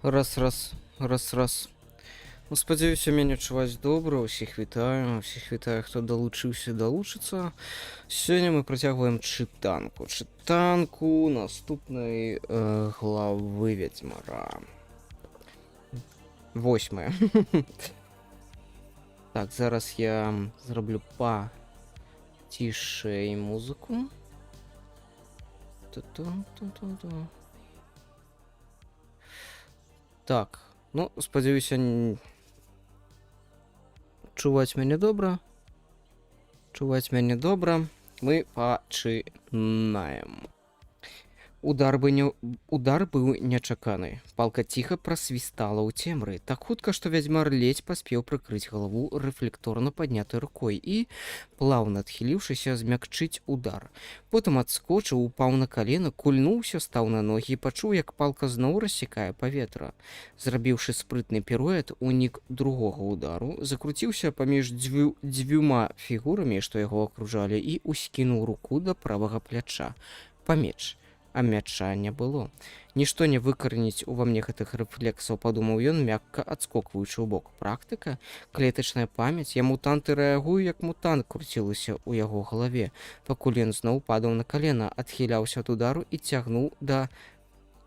Раз, раз, раз, раз. Ну, спадзяюся, мяне чуваць добра. Усіх вітаю, усіх вітаю, хто далучыўся, далучыцца. Сёння мы працягваем чытанку. Чытанку наступнай главы Вядзьмара. Восьмая. Так, зараз я зраблю пацішэй музыку. Ту-ту-ту-ту-ту. Так, ну, спадзяюся, чуваць мяне добра. Чуваць мяне добра. Мы пачынаем. Удар бы не... Удар быў нечаканы. Палка ціха прасвістала ў цемры, так хутка, што вядзьмар ледзь паспеў прыкрыць галаву рэфлекторна паднятай рукой і, плаўна адхіліўшыся, змякчыць удар. Потым адскочыў, упаў на калена, кульнуўся, стаў на ногі і пачуў, як палка зноў рассекае паветра. Зрабіўшы спрытны піруэт, унік другога удару, закруціўся паміж дзвюма фігурамі, што яго акружалі, і ўскінуў руку да правага пляча. Па меч. А мяча не было. «Нішто не выкараніць ува мне гэтых рэфлексаў», — падумаў ён, мякка адскокваючы ў бок. Практыка, клетачная памяць, «я мутант і рэагую як мутант» круцілася ў яго галаве, пакуль ён зноў падаў на калена, адхіляўся ад удару і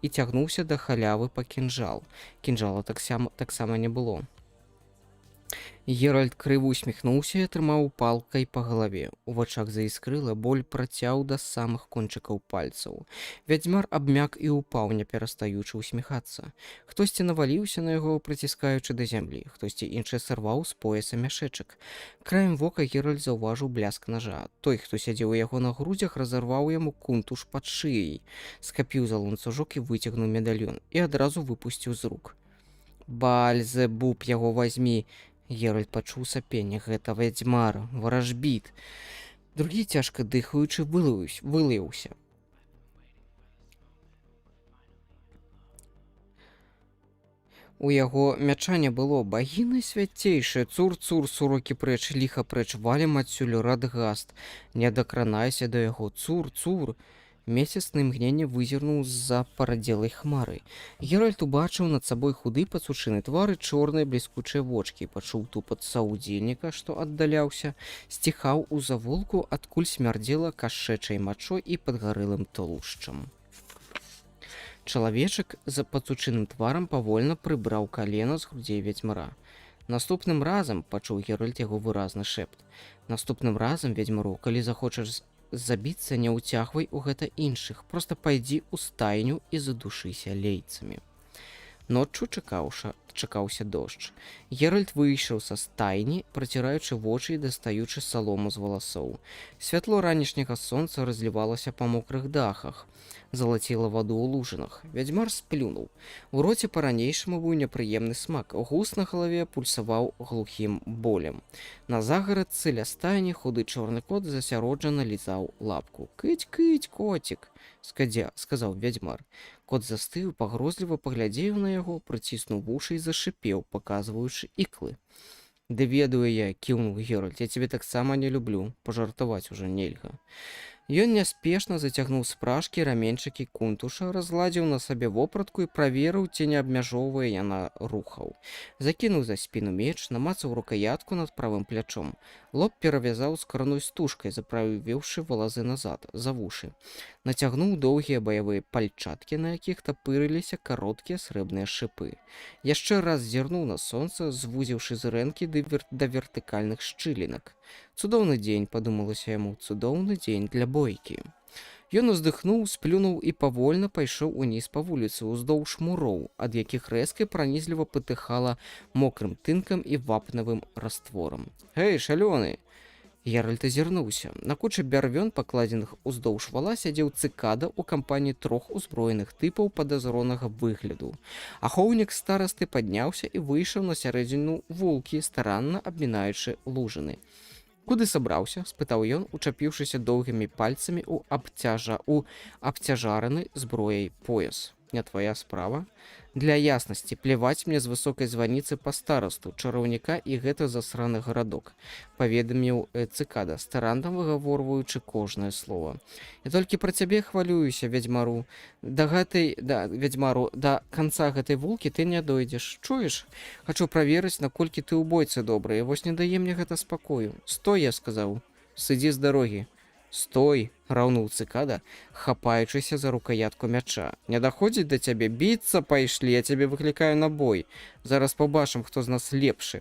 цягнуўся да халявы па кінжал. Кінжала таксама не было. Геральт крыва усміхнуўся і атрымаў палкай па галаве. У вачах заіскрыла, боль працяў да самых кончыкаў пальцаў. Вядзьмар абмяк і ўпаў, не перастаючы усміхацца. Хтосьці наваліўся на яго, прыціскаючы да зямлі, хтосьці іншы сарваў з пояса мяшэчак. Краем вока Геральт заўважыў бляск нажа. Той, хто сядзеў у яго на грудзях, разарваў яму кунтуш пад шыяй, схапіў за ланцужок і выцягнуў медальён і адразу выпусціў з рук. «Бальзэбуб яго вазьмі!» Геральт пачуў сапенне. Гэта вядзьмар, варажбіт. Другі, цяжка дыхаючы, вылаяўся. У яго мяча не было. Багіны свяцейшыя, цур, цур, сурокі прэч, ліха прэч, валім адсюль, Радгаст, не дакранайся да яго, цур, цур. Месяц на імгненне вызірнуў з-за парадзелай хмары. Геральт убачыў над сабой худы пацучыны твар і чорныя бліскучыя вочкі, пачуў тупат саўдзельніка, што аддаляўся, сціхаў у завулку, адкуль смярдзела кашэчай мачой і падгарэлым тлушчам. Чалавечак за пацучыным тварам павольна прыбраў калена з грудзей вядзьмара. «Наступным разам», — пачуў Геральт яго выразны шэпт. «Наступным разам, ведзьмару, калі захочаш забіцца, не ўцягвай у гэта іншых, проста пайдзі ў стайню і задушыся лейцамі». Ноччу чакаўся дождж. Геральт выйшаў са стайні, праціраючы вочы і дастаючы салому з валасоў. Святло ранішняга сонца разлівалася па мокрых дахах, залаціла ваду ў лужынах. Вядзьмар сплюнуў. У роце па-ранейшаму быў непрыемны смак, гус на галаве пульсаваў глухім болем. На загарадцы ля стайні худы чорны кот засяроджана лізаў лапку. «Кыць, кыць, коцік», — сказаў вядзьмар. Кот застыў, пагрозліва паглядзеў на яго, прыціснуў вушы і зашыпеў, паказваючы іклы. «Ды ведаю я, — кіўнуў Геральт, — я цябе таксама не люблю, пажартаваць ужо нельга». Ён няспешна зацягнуў з прашкі раменьчыкі кунтуша, разгладзіў на сабе вопратку і праверыў, ці не абмяжоўвае яна рухаў. Закінуў за спіну меч, намацаў рукаятку над правым плячом. Лоб перавязаў скараной стужкай, заправіўшы валасы назад, за вушы. Нацягнуў доўгія баявыя пальчаткі, на якіх тапырыліся кароткія срэбныя шыпы. Яшчэ раз зірнуў на сонца, звузіўшы зрэнкі да вертыкальных шчылінак. «Цудоўны дзень, — падумалася яму, — цудоўны дзень для бойкі». Ён уздыхнуў, сплюнуў і павольна пайшоў уніз па вуліцы, уздоўж муроў, ад якіх рэзка і пранізліва патыхала мокрым тынкам і вапнавым растворам. «Гэй, шалёны!» Геральт азірнуўся. На кучы бярвён, пакладзеных уздоўж вала, сядзеў Цыкада ў кампаніі трох узброеных тыпаў падазронага выгляду. Ахоўнік старасты падняўся і выйшаў на сярэдзіну вулкі, старанна абмінаючы лужыны. «Куды сабраўся?» — спытаў ён, учапіўшыся доўгімі пальцамі ў абцяжараны зброяй пояс. Не твая справа. Для яснасці, пляваць мне з высокай званіцы па старасту, чараўніка і гэты засраны гарадок, паведаміў Цыкада, старанна выгаворваючы кожнае слово. Я толькі пра цябе хвалююся, вядзьмару. Да гэтай, да, вядзьмару, да канца гэтай вулкі ты не дойдзеш. Чуеш? Хачу праверыць, наколькі ты ў бойцы добры. І вось не дае мне гэта спакою. Стой, я сказаў. Сыдзі з дарогі. Стой, раўнуў Цыкада, хапаючыся за рукаятку мяча. Не даходзіць да цябе, біцца пайшлі, я цябе выклікаю на бой. Зараз пабачым, хто з нас лепшы.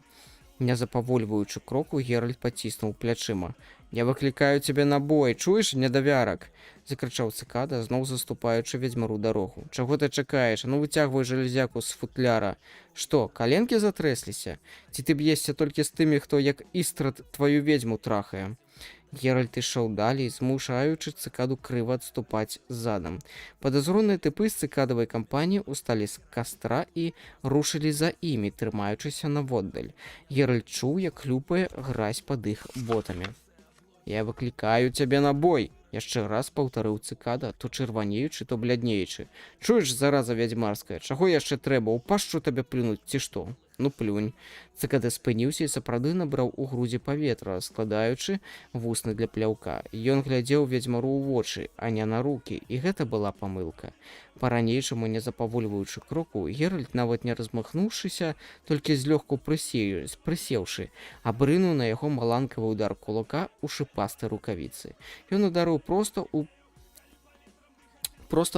Не запавольваючы кроку, Геральт паціснуў плячыма. Я выклікаю цябе на бой, чуеш, недавярак? Закрычаў Цыкада, зноў заступаючы вядзьмару дарогу. Чаго ты чакаеш? А ну выцягвай жалезяку з футляра. Што, каленкі затрэсліся? Ці ты б'ешся толькі з тымі, хто як Істрад тваю ведзьму трахае? Геральт ішоў далей, змушаючы Цыкаду крыва адступаць задам. Падазроныя тыпы з цыкадавай кампаніі усталі з кастра і рушылі за імі, трымаючыся наводдаль. Геральт чуў, як хлюпае гразь пад іх ботамі. Я выклікаю цябе на бой, яшчэ раз паўтарыў Цыкада, то чырванеючы, то бляднеючы. Чуеш, зараза вядзьмарская, чаго яшчэ трэба, у пашчу табе плюнуць ці што? Ну плюнь. Цыкада спыніўся і сапраўды набраў у грудзі паветра, складаючы вусны для пляўка. Ён глядзеў ведзьмару ў вочы, а не на рукі, і гэта была памылка. Па-ранейшаму не запавольваючы кроку, Геральт, нават не размахнуўшыся, толькі злёгку прысеўшы, абрынуў на яго маланкавы удар кулака ў шыпастай рукавіцы. Ён ударыў проста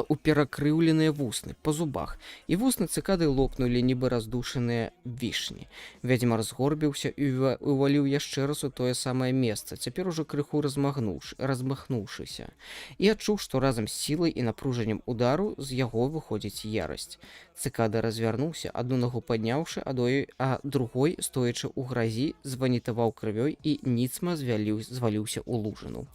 ў перакрыўленыя вусны, па зубах, і вусны Цыкады лопнулі, нібы раздушаныя вішні. Вядзьмар згорбіўся і уваліў яшчэ раз у тое самае месца, цяпер ужо крыху размахнуўшыся, і адчуў, што разам з сілай і напружаннем удару з яго выходзіць ярасць. Цыкада развярнуўся, адну нагу падняўшы, а другой, стоячы ў гразі, званітаваў крывёй і ніцма зваліўся ў лужыну.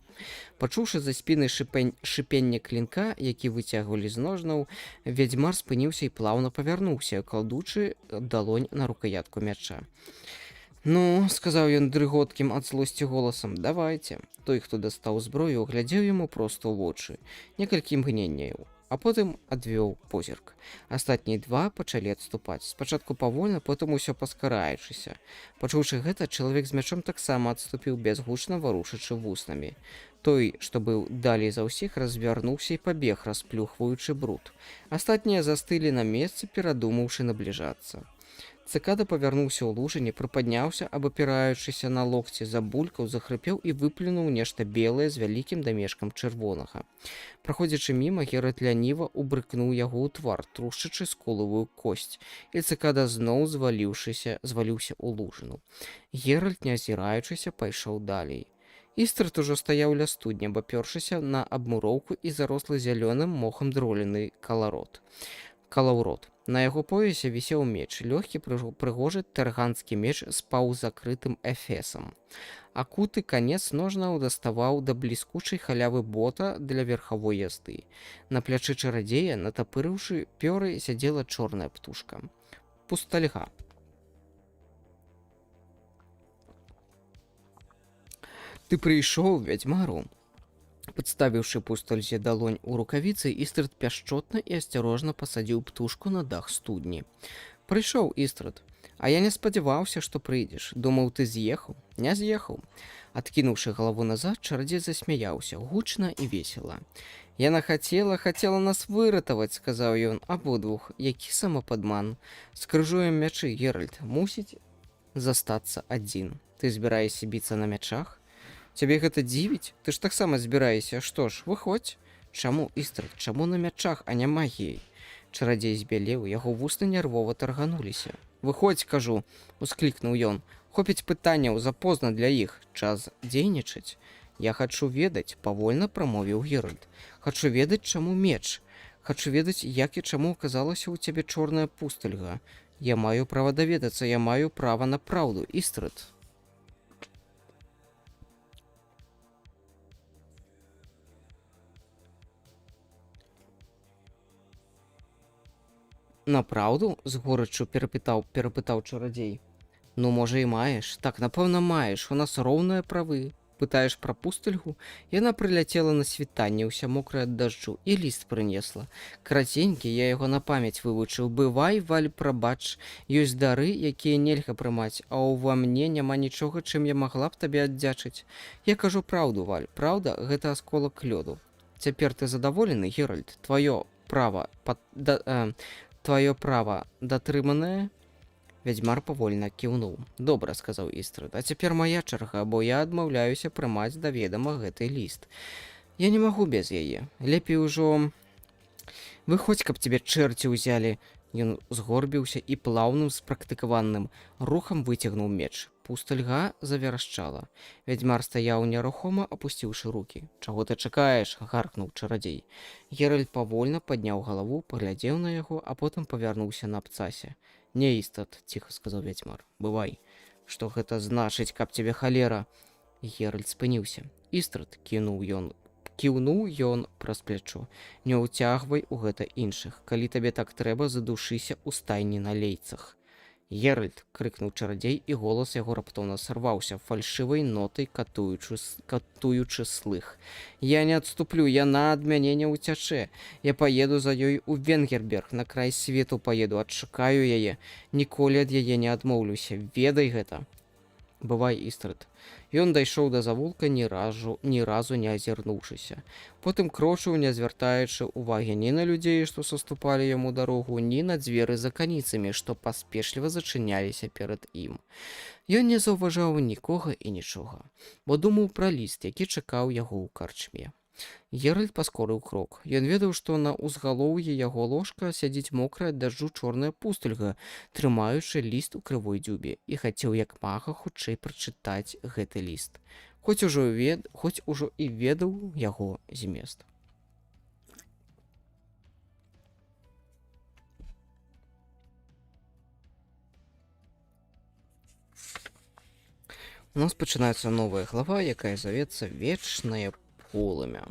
Пачуўшы за спінай шыпенне клінка, які выцягвалі з ножнаў, вядзьмар спыніўся і плаўна павярнуўся, кладучы далонь на рукаятку мяча. Ну, сказаў ён дрыготкім ад злосці голасам, давайце. Той, хто дастаў зброю, глядзеў яму проста ў вочы некалькі імгненняў, а потым адвёў позірк. Астатнія два пачалі адступаць. Спачатку павольна, потым усё паскараючыся. Пачуўшы гэта, чалавек з мячом таксама адступіў, бязгучна варушачы вуснамі. Той, што быў далей за ўсіх, развярнуўся і пабег, расплюхваючы бруд. Астатнія застылі на месцы, перадумаўшы набліжацца. Цыкада павярнуўся ў лужыне, прыпадняўся, абапіраючыся на локці, забулькаў, захрыпеў і выплюнуў нешта белае з вялікім дамешкам чырвонага. Праходзячы міма, Геральт ляніва убрыкнуў яго ў твар, трушчачы скулавую косць, і Цыкада зноў зваліўся ў лужыну. Геральт, не азіраючыся, пайшоў далей. Істрад ужо стаяў ля студня, абапёршыся на абмуроўку і зарослы зялёным мохам дролены каларот. Калаўрот. На яго поясе вісеў меч, лёгкі прыгожы тэрганскі меч з паўзакрытым эфесам. Акуты канец ножнаў даставаў да бліскучай халявы бота для верхавой язды. На плячы чарадзея, натапырыўшы пёры, сядзела чорная птушка. Пустальга. Ты прыйшоў, вядзьмару. Падставіўшы пустальзе далонь у рукавіцы, Істрад пяшчотна і асцярожна пасадзіў птушку на дах студні. Прыйшоў, Істрад. А я не спадзяваўся, што прыйдзеш. Думаў, ты з'ехаў. Не з'ехаў. Адкінуўшы галаву назад, чарадзей засмяяўся, гучна і весела. Яна хацела нас выратаваць, сказаў ён, абодвух. Які самападман. Скрыжуем мячы, Геральт, мусіць застацца адзін. Ты збіраешся біцца на мячах? Цябе гэта дзівіць? Ты ж таксама збіраешся. Што ж, выходзь. Чаму, Істрад, чаму на мячах, а не магіяй? Чарадзей збялеў, яго вусны нервова таргануліся. Выходзь, кажу, усклікнуў ён. Хопіць пытанняў, запозна для іх. Час дзейнічаць. Я хачу ведаць, павольна прамовіў Геральт. Хачу ведаць, чаму меч. Хачу ведаць, як і чаму аказалася ў цябе чорная пустальга. Я маю права даведацца, я маю права на праўду, Істрад. На праўду? З горыччу перапытаў чарадзей. Ну, можа, і маеш. Так, напэўна, маеш. У нас роўныя правы. Пытаеш пра пустальгу? Яна прыляцела на світанні, уся мокрая ад дажджу, і ліст прынесла. Караценькі, я яго на памяць вывучыў. Бывай, Валь, прабач, ёсць дары, якія нельга прымаць, а ўва мне няма нічога, чым я магла б табе аддзячыць. Я кажу праўду, Валь, праўда, гэта асколак лёду. Цяпер ты задаволены, Геральт? Тваё права датрыманае? Вядзьмар павольна кіўнуў. Добра, сказаўІстрад. А цяпер мая чарга, бо я адмаўляюся прымаць да ведама гэты ліст. Я не магу без яе. Лепей ужо. Выходзь, каб цябе чэрці ўзялі. Ён згорбіўся і плаўным спрактыкаваным рухам выцягнуў меч. Пустальга заверашчала. Вядзьмар стаяў нерухома, апусціўшы рукі. Чаго ты чакаеш? Гаркнуў чарадзей. Геральт павольна падняў галаву, паглядзеў на яго, а потым павярнуўся на абцасе. Не, Істрад, ціха сказаў вядзьмар. Бывай. Што гэта значыць, каб цябе халера? Геральт спыніўся. Істрад, кінуў ён, кіўнуў ён праз плячо. Не ўцягвай у гэта іншых. Калі табе так трэба, задушыся ў стайні на лейцах. Геральт, крыкнуў чарадзей, і голас яго раптоўна сарваўся фальшывай нотай, катуючы слых. Я не адступлю, яна ад мяне не ўцячэ. Я паеду за ёй у Венгерберг, на край свету паеду, адшукаю яе, ніколі ад яе не адмоўлюся. Ведай гэта. Бывай, Істрад. Ён дайшоў да завулка, ні разу не азірнуўшыся. Потым крочыў, не звяртаючы ўвагі ні на людзей, што саступалі яму дарогу, ні на дзверы за аканіцамі, што паспешліва зачыняліся перад ім. Ён не заўважаў нікога і нічога, бо думаў пра ліст, які чакаў яго ў карчме. Геральт паскорыў крок. Ён ведаў, што на ўзгалоўі яго ложка сядзіць мокрая ад дажджу чорная пустальга, трымаючы ліст у крывой дзюбе, і хацеў як мага хутчэй прачытаць гэты ліст. Хоць ужо і ведаў яго змест. У нас пачынаецца новая глава, якая завецца «Вечнае полымя».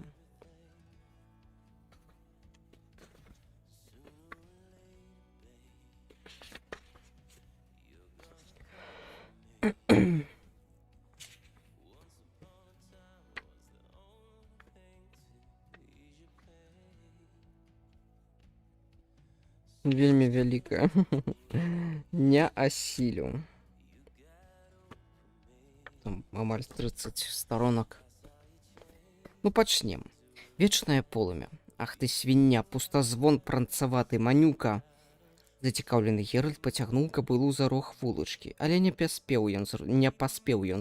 Вельмі вялікая. Не асілю. Там амаль 30 сторонак. Ну, пачнем. «Вечнае полымя». Ах ты свіння, пустазвон пранцаваты, манюка! Зацікаўлены Геральт пацягнуў кабылу за рог вулачкі, але не паспеў ён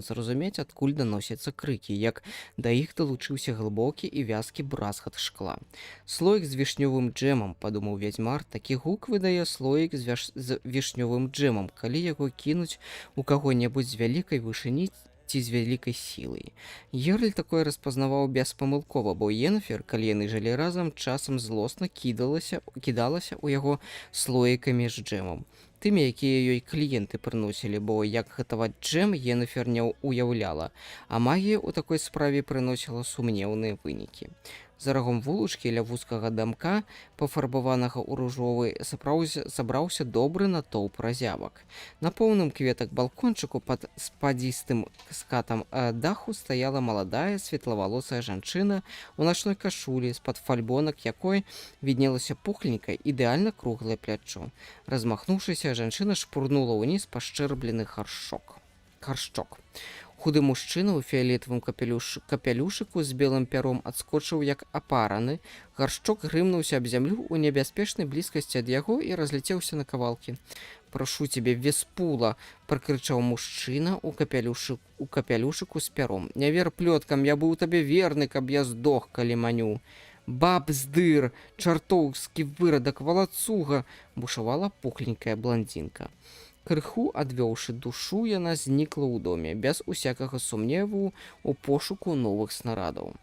зразумець, адкуль даносяцца крыкі, як да іх далучыўся глыбокі і вязкі бразгат шкла. Слоік з вішнёвым джэмам, падумаў вядзьмар, такі гук выдае слоік з вішнёвым джэмам, калі яго кінуць у каго-небудзь з вялікай вышыні ці з вялікай сілай. Геральт такое распазнаваў беспамылкова, бо Енфер, калі яны жылі разам, часам злосна кідалася ў яго слоікамі з джэмам. Тымі, якія ёй кліенты прыносілі, бо як гатаваць джэм, Енфер не ўяўляла, а магія ў такой справе прыносіла сумнеўныя вынікі. За рагом вулачкі ля вузкага дамка, пафарбаванага ў ружовы, сабраўся добры натоўп разявак. На поўным кветак балкончыку пад спадзістым скатам даху стаяла маладая светлавалосая жанчына ў начной кашулі, з-пад фальбонак якой віднелася пухленькае, ідэальна круглае плячо. Размахнуўшыся, жанчына шпурнула ўніз пашчэрблены гаршчок. Худы мужчына ў фіялетавым капялюшыку з белым пяром адскочыў як апараны. Гаршчок грымнуўся аб зямлю ў небяспечнай блізкасці ад яго і разляцеўся на кавалкі. Прашу цябе, Веспула, пракрычаў мужчына у капялюшыку з пяром. Не вер плёткам, я быў табе верны, каб я здох, калі маню. Бабздыр, чартоўскі вырадак, валацуга, бушавала пухленькая бландзінка. Крыху адвёўшы душу, яна знікла ў доме, без усякага сумневу у пошуку новых снарадаў.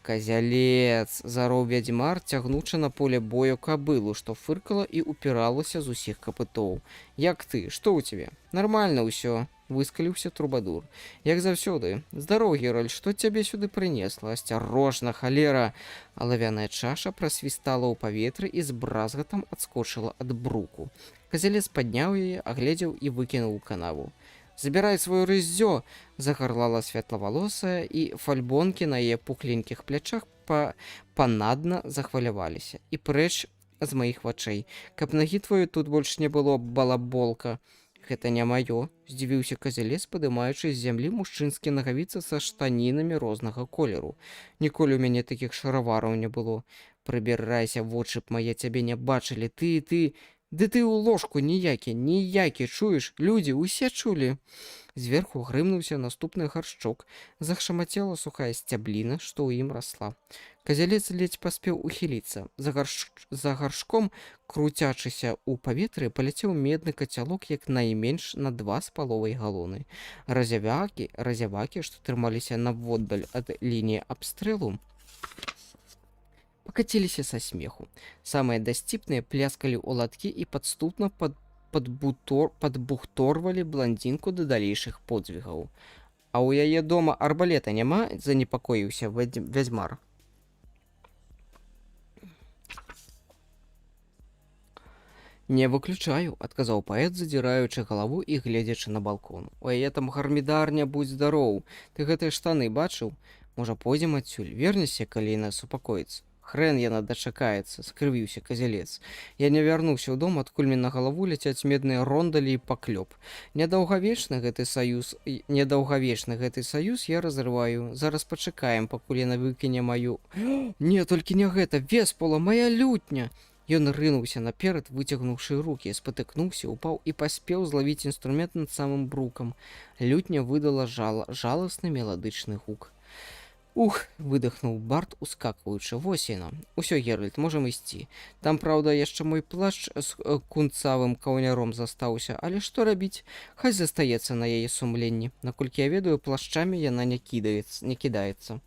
Казялец, зароў вядзьмар, цягнучы на поле бою кабылу, што фыркала і упіралася з усіх капытоў. Як ты, што ў цябе? Нармальна ўсё, выскаліўся трубадур. Як заўсёды. Здароў, Геральт, што цябе сюды прынесла? Асцярожна, халера! Алавяная чаша прасвістала ў паветры і з бразгатам адскочыла ад бруку. Казялец падняў яе, агледзеў і выкінуў у канаву. Забірай сваё рыззё, загарлала светлавалосая, і фальбонкі на яе пухленькіх плячах панадна захваляваліся. І прэч з маіх вачэй, каб нагі тваёй тут больш не было, балаболка. Гэта не маё, здзівіўся казялец, падымаючы з зямлі мужчынскія нагавіцы са штанінамі рознага колеру. Ніколі ў мяне такіх шаравараў не было. Прыбірайся, вочы б мае цябе не бачылі, ты, ты, ды ты ў ложку ніякі, ніякі, чуеш, людзі, усе чулі. Зверху грымнуўся наступны гаршчок, зашамацела сухая сцябліна, што ў ім расла. Казялец ледзь паспеў ухіліцца. За гаршком, круцячыся ў паветры, паляцеў медны кацялок як найменш на 2,5 галоны. Разявакі, што трымаліся наводдаль ад лініі абстрэлу, пакаціліся са смеху. Самыя дасціпныя пляскалі ў ладкі і падступна падбухторвалі бландзінку да далейшых подзвігаў. А ў яе дома арбалета няма? Занепакоіўся вядзьмар. Не выключаю, адказаў паэт, задзіраючы галаву і гледзячы на балкон. У яе там гармідарня, будзь здароў. Ты гэтыя штаны бачыў? Можа, пойдзем адсюль, вернешся, калі яна супакоіцца. Хрэн яна дачакаецца, скрывіўся казялец. Я не вярнуўся ў дом, адкуль мне на галаву ляцяць медныя рондалі і паклёп. Недаўгавечны гэты саюз я разрываю. Зараз пачакаем, пакуль яна выкіне маю. Не, толькі не гэта, веспула, моя лютня! Ён рынуўся наперад, выцягнуўшы рукі, спатыкнуўся, упаў і паспеў злавіць інструмент над самым брукам. Лютня выдала жаласны меладычны гук. Ух, выдохнуў бард, ускакваючы. Вось яна. Усё, Геральт, можам ісці. Там, праўда, яшчэ мой плашч з кунцавым каўняром застаўся, але што рабіць? Хай застаецца на яе сумленні. Наколькі я ведаю, плашчамі яна не кідаецца.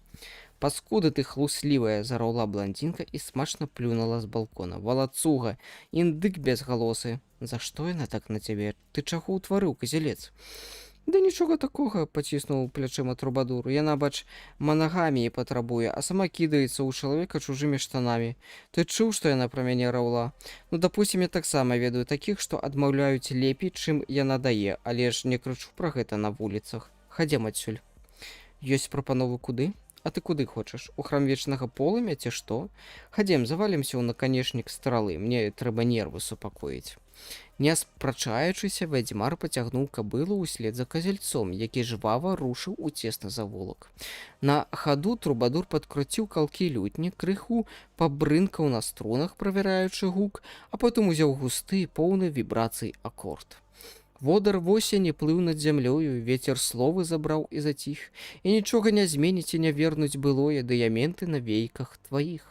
Паскуда ты хлуслівая, зараўла бландзінка і смачна плюнула з балкона. Валацуга, індык безгалосы. За што яна так на цябе? Ты чаго ўтварыў, казялец? Да нічога такога, паціснуў плячыма трубадур. Яна, бач, манагаміі патрабуе, а сама кідаецца ў чалавека чужымі штанамі. Ты чуў, што яна пра мяне раўла? Ну, дапусцім, я таксама ведаю такіх, што адмаўляюць лепей, чым яна дае, але ж не крычу пра гэта на вуліцах. Хадзем адсюль. Ёсць прапановы куды? А ты куды хочаш? У храм вечнага полымя ці што? Хадзем, завалімся ў наканечнік стралы, мне трэба нервы супакоіць. Не спрачаючыся, вядзьмар пацягнуў кабылу ўслед за казяльцом, які жвава рушыў у цесны завулак. На хаду трубадур падкруціў калкі лютні, крыху пабрынкаў на струнах, правяраючы гук, а потым узяў густы, поўны вібрацый акорд. Водар восені плыў над зямлёю, вецер словы забраў і заціх, і нічога не зменіць і не вернуць былое дыяменты на вейках тваіх.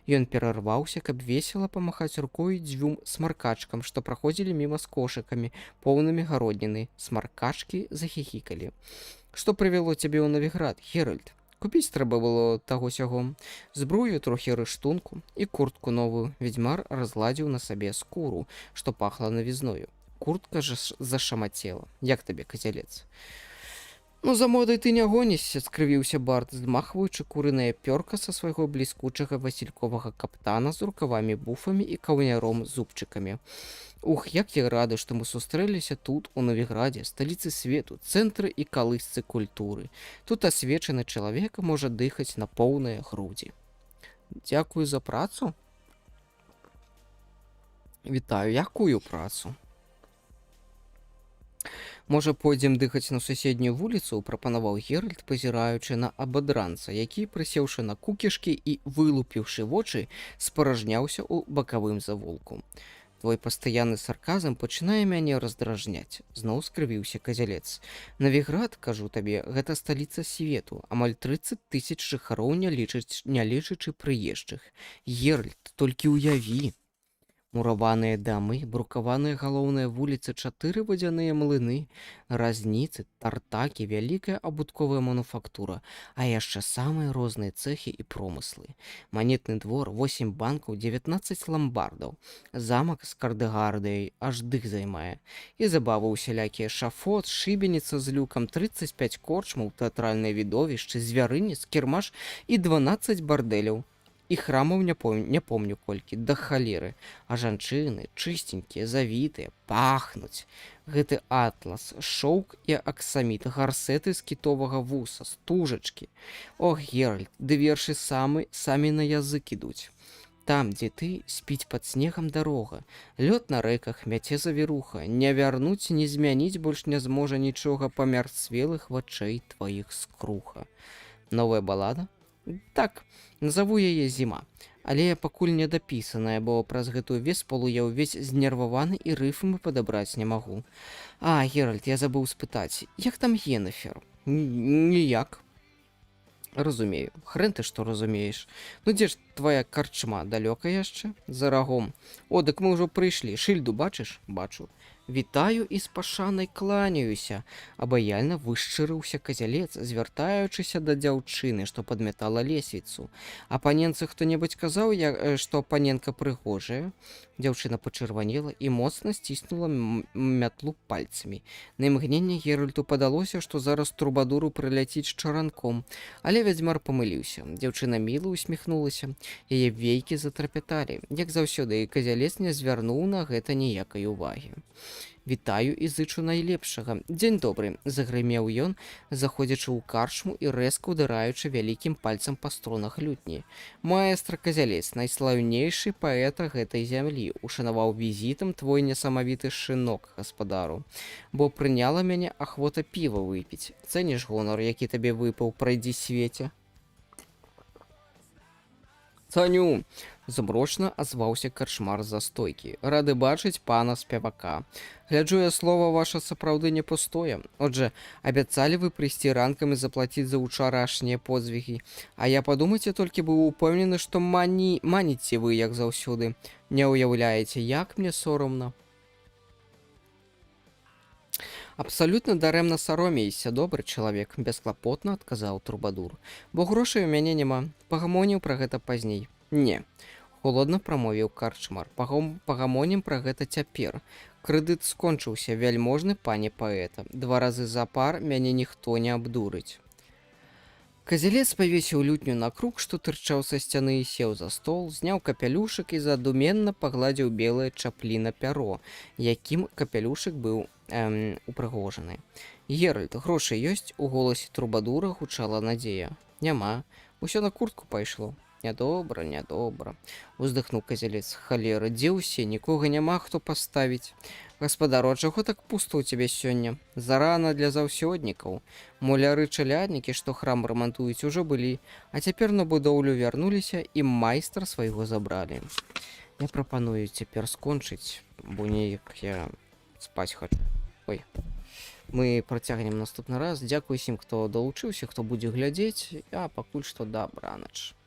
Ён перарваўся, каб весела памахаць рукой дзвюм смаркачкам, што праходзілі міма з кошыкамі, поўнымі гародніны. Смаркачкі захіхікалі. Што прывяло цябе ў Навіград, Геральт? Купіць трэба было таго-сяго. Збрую, трохі рыштунку і куртку новую. Ведзьмар разгладзіў на сабе скуру, што пахла навізною. Куртка ж зашамацела. Як табе, казялец? Ну, за модай ты не гонішся, скрывіўся бард, змахваючы курынае пёрка са свайго бліскучага васільковага каптана з рукавамі буфамі і каўняром зубчыкамі. Ух, як я рады, што мы сустрэліся тут, у Навіградзе, сталіцы свету, цэнтры і калысцы культуры. Тут асвечаны чалавек можа дыхаць на поўныя грудзі. Дзякую за працу. Вітаю, якую працу? Можа, пойдзем дыхаць на суседнюю вуліцу, прапанаваў Геральт, пазіраючы на абадранца, які, прысеўшы на кукішкі і вылупіўшы вочы, спаражняўся ў бакавым завулку. Твой пастаянны сарказм пачынае мяне раздражняць, зноў скрывіўся казялец. Навіград, кажу табе, гэта сталіца свету, амаль 30 тысяч жыхароў, не лічачы прыезджых. Геральт, толькі ўяві. Мураваныя дамы, брукаваная галоўная вуліца, чатыры вадзяныя млыны, разніцы, тартакі, вялікая абутковая мануфактура, а яшчэ самыя розныя цэхі і промыслы. Манетны двор, 8 банкаў, 19 ламбардаў, замак з кардэгардыяй, аж дых займае. І забавы ўсялякія: шафот, шыбеніца з люкам, 35 корчмаў, тэатральнае відовішчы, звярынец, кірмаш і 12 бардэляў. І храмаў не помню колькі, да халеры. А жанчыны чысценькія, завітыя, пахнуць. Гэты атлас, шоўк і аксаміт, гарсэты з кітовага вуса, стужачкі. Ох, Геральт, ды вершы самі на язык ідуць. Там, дзе ты, спіць пад снегам дарога. Лёд на рэках, мяце завіруха, не вярнуць, не змяніць больш не зможа нічога памярцвелых вачэй тваіх скруха. Новая балада? Так, назову яе «Зіма». Але пакуль не дапісаная, бо праз гэтую веспалу я ўвесь знерваваны і рыфмы падабраць не магу. А, Геральт, я забыў спытаць, як там Енэфер? Ніяк. Разумею. Хрэн ты што разумееш. Ну дзе ж твая карчма, далёка яшчэ? За рагом. О, дык мы ўжо прыйшлі. Шыльду бачыш? Бачу. Вітаю і з пашанай кланяюся. Абаяльна вышчырыўся казялец, звяртаючыся да дзяўчыны, што падмятала лесвіцу. А паненцы хто-небудзь казаў, што паненка прыгожая? Дзяўчына пачырванела і моцна сціснула мятлу пальцамі. На імгненне Геральту падалося, што зараз трубадуру прыляціць чаранком, але вядзьмар памыліўся. Дзяўчына міла усміхнулася, яе вейкі затрапяталі. Як заўсёды, і казялец не звярнуў на гэта ніякай увагі. Вітаю і зычу найлепшага. Дзень добры, загрымеў ён, заходзячы ў карчму і рэзка удараючы вялікім пальцам па струнах лютні. Маэстра Казялец, найслаўнейшы паэта гэтай зямлі, ушанаваў візітам твой несамавіты шынок, гаспадару. Бо прыняла мяне ахвота піва выпіць. Цэніш гонар, які табе выпаў, прайдзі свеце? Цаню! Змрочна азваўся карчмар з-за стойкі. Рады бачыць пана спевака. Гляджу я, слова ваша сапраўды не пустое. Отже, абяцалі вы прыйсці ранкам і заплаціць за ўчарашнія подзвігі. А я, падумайце толькі, быў упэўнены, што маніце вы, як заўсёды. Не ўяўляеце, як мне сорамна. Абсалютна дарэмна саромеешся, добры чалавек, бесклапотна адказаў трубадур. Бо грошай у мяне няма. Пагамонім пра гэта пазней. Не, холодна прамовіў карчмар. Пагамонім пра гэта цяпер. Крэдыт скончыўся, вяльможны пане паэта. Два разы запар мяне ніхто не абдурыць. Казялец павесіў лютню на крук, што тырчаў са сцяны, сеў за стол, зняў капялюшак і задуменна пагладзіў белае чапліна пяро, якім капялюшак быў упрыгожаны. Геральт, грошы ёсць? У голасе трубадура гучала надзея. Няма. Усё на куртку пайшло. Нядобра, нядобра. Уздыхнуў казялец. Халера, дзе ўсе, нікога няма, хто паставіць. Гаспадару, а чаго так пуста ў цябе сёння? Зарана для заўсёднікаў. Муляры чаляднікі, што храм рамантуюць, ужо былі, а цяпер на будоўлю вярнуліся і майстра свайго забралі. Я прапаную цяпер скончыць, бо неяк я спаць хачу. Ой. Мы працягнем наступны раз. Дзякуй усім, хто далучыўся, хто будзе глядзець, а пакуль што дабранач.